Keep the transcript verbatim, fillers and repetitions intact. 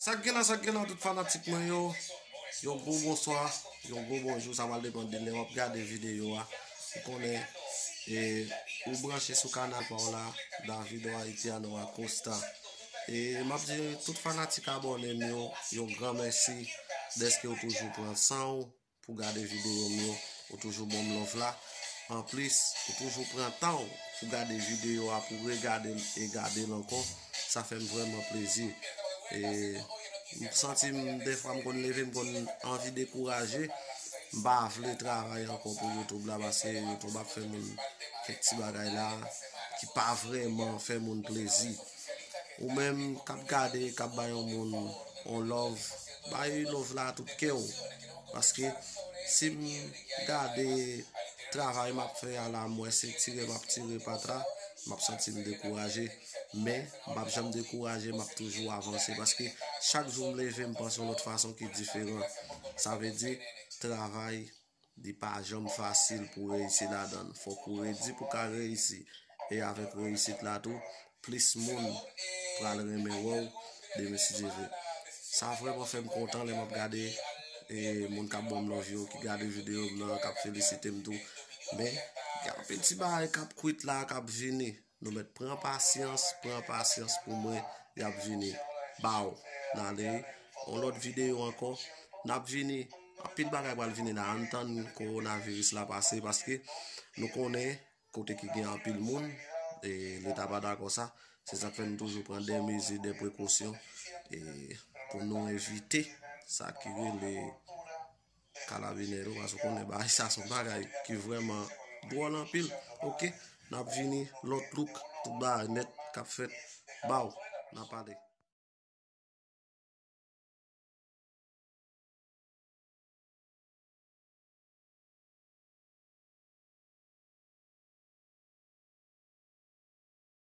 Sa k gen la, sa k gen la, tout fanatik mwen yo. Yon gwo bonswa, yon gwo bonjou, sa pral depann de lè w ap gade videyo a. Ou konnen, e, ou branche sou kanal pa w la, Davido Haitiano Acosta. E m ap di tout fanatik abòne m yo, yon gran mèsi dèske w toujou pran san w pou gade videyo m yo, ou toujou ban m love la. Anplis, ou toujou pran tan w pou gade videyo a, pou regade l e gade l ankò. Sa fè m vrèman plezi. E m santi m, dèfwa m konn leve, m konn anvi dekouraje. M pa vle travay ankò pou YouTube la, paske YouTube ap fè moun fè ti bagay la ki pa vrèman fè moun plezi. Ou menm k ap gade, k ap bay yon moun yon love, bay love la tout kè w. Paske si m gade travay m ap fè a la, m wè se tire m ap tire pat la, m ap santi m dekouraje. Men, m p ap janm dekouraje, m ap toujou avanse. Paske chak jou m leve, m panse yon lòt fason ki diferan. Sa vle di, travay, li pa janm fasil pou reyisi ladan l. Fòk ou redi pou ka reyisi. E avèk reyisit la tou, plis moun pral renmen wè w demen si Dye vle. Sa vrèman fè m kontan lè m ap gade, e, moun k ap ban m love yo, ki gade videyo m nan, k ap felisite m tou. Men, gen anpil ti bagay k ap kwit la, k ap vini. Nou mèt pran pasyans, pran pasyans pou mwen, y ap vini. Baw, n ale yon lòt videyo ankò. N ap vini, anpil bagay pral vini la. Ann tann kowonaviris la pase, paske nou konnen kote ki gen anpil moun, e, Leta pa dakò sa. Se sa k fè nou toujou pran de mezi de prekosyon, e, pou nou evite sa ki rele kalabinè yo, paske w konnen bagay sa se yon bagay ki vrèman dwòl anpil. Oke, n ap vini, lòt look, tout bagay nèt k ap fèt. Baw, n ap pale.